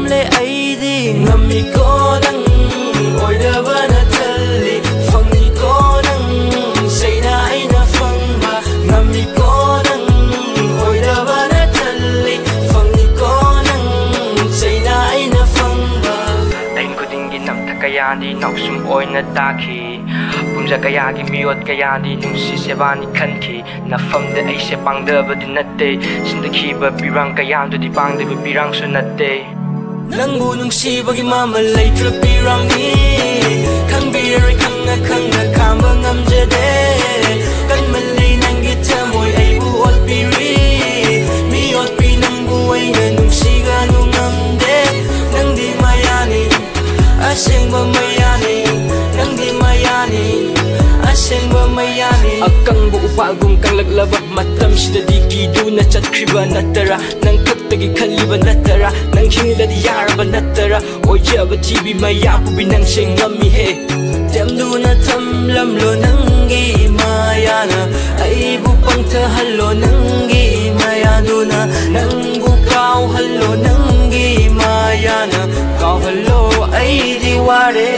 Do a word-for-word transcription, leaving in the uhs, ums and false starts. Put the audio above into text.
ꯂꯦ ꯑꯩꯗꯤ ꯉꯝꯃꯤꯀꯣ ꯅꯪ ꯑꯣꯏꯗꯕꯅ ꯊꯜꯂꯤ ꯐꯪꯉꯤꯀꯣ ꯅꯪ ꯆꯩꯅ ꯑꯩꯅ ꯐꯪꯕ ꯉꯝꯃꯤꯀꯣ ꯅꯪ ꯑꯣꯏꯗꯕꯅ ꯊꯜꯂꯤ ꯐꯪꯉꯤꯀꯣ ꯅꯪ ꯆꯩꯅ ꯑꯩꯅ ꯐꯪꯕ ꯑꯩꯅ ꯈꯨꯗꯤꯡꯒꯤ ꯅꯝꯊꯛ ꯀꯌꯥꯗꯤ ꯅꯥꯎꯁꯨꯝ ꯑꯣꯏꯅ ꯇꯥꯈꯤ ꯄꯨꯝꯖ ꯀꯌꯥꯒꯤ ꯃꯤꯑꯣꯠ ꯀꯌꯥꯗꯤ ꯅꯨꯡꯁꯤ ꯁꯦꯕꯥꯅꯤ ꯈꯟꯈꯤ ꯅꯐꯝꯗ ꯑꯩꯁꯦ ꯄꯥꯡꯗꯕꯗꯤ ꯅꯠꯇꯦ ꯁꯤꯟꯗꯈꯤꯕ ꯄꯤꯔꯥꯡ ꯀꯌꯥꯗꯨꯗꯤ ꯄꯥꯡꯗꯕ ꯄꯤꯔꯥꯡꯁꯨ ꯅꯠꯇꯦ ꯅꯪꯕꯨ ꯅꯨꯡꯁꯤꯕꯒꯤ ꯃꯃꯜ ꯂꯩꯇ꯭ꯔ ꯄꯤꯔꯝꯃꯤ ꯈꯪꯕꯤꯔꯔꯣꯏ ꯈꯪꯅ ꯈꯪꯅ ꯈꯥꯝꯕ ꯉꯝꯖꯗꯦ ꯀꯟꯃꯜꯂꯤ ꯅꯪꯒꯤ ꯊꯃꯣꯏ ꯑꯩꯕꯨ ꯑꯣꯠꯄꯤꯔꯤ ꯃꯤ ꯑꯣꯠꯄꯤ ꯅꯪꯕꯨ ꯑꯩꯅ ꯅꯨꯡꯁꯤꯒꯅꯨ ꯉꯝꯗꯦ ꯅꯪꯗꯤ ꯃꯌꯥꯅꯤ ꯑꯁꯦꯡꯕ ꯃꯌꯥꯅꯤ ꯅꯪꯗꯤ ꯃꯌꯥꯅꯤ ꯑꯁꯦꯡꯕ ꯃꯌꯥꯅꯤ ꯑꯀꯪꯕ ꯎꯄꯥꯜꯒꯨꯝ ꯀꯪꯂꯛꯂꯕ ꯃꯇꯝꯁꯤꯗꯗꯤ ꯀꯤꯗꯨꯅ ꯆꯠꯈ꯭ꯔꯤꯕ ꯅꯠꯇ꯭ꯔꯥ ꯅꯪ ꯈꯛꯇꯒꯤ ꯈꯜꯂꯤꯕ ꯅꯠꯇ꯭ꯔꯥ ꯅꯪ ꯍꯤꯡꯂꯗꯤ ꯌꯥꯔꯕ ꯅꯠꯇ꯭ꯔꯥ ꯑꯣꯏꯖꯕ ꯊꯤꯕꯤ ꯃꯌꯥ ꯄꯨꯕꯤ ꯅꯪꯁꯦ ꯉꯝꯃꯤꯍꯦ ꯇꯦꯝꯗꯨꯅ ꯊꯝꯂꯝꯂꯣ ꯅꯪꯒꯤ ꯃꯌꯥꯅ ꯑꯩꯕꯨ ꯄꯪꯊꯍꯜꯂꯣ ꯅꯪꯒꯤ ꯃꯌꯥꯗꯨꯅ ꯅꯪꯕꯨ ꯀꯥꯎꯍꯜꯂꯣ ꯅꯪꯒꯤ ꯃꯌꯥꯅ ꯀꯥꯎꯍꯜꯂꯣ ꯑꯩꯗꯤ ꯋꯥꯔꯦ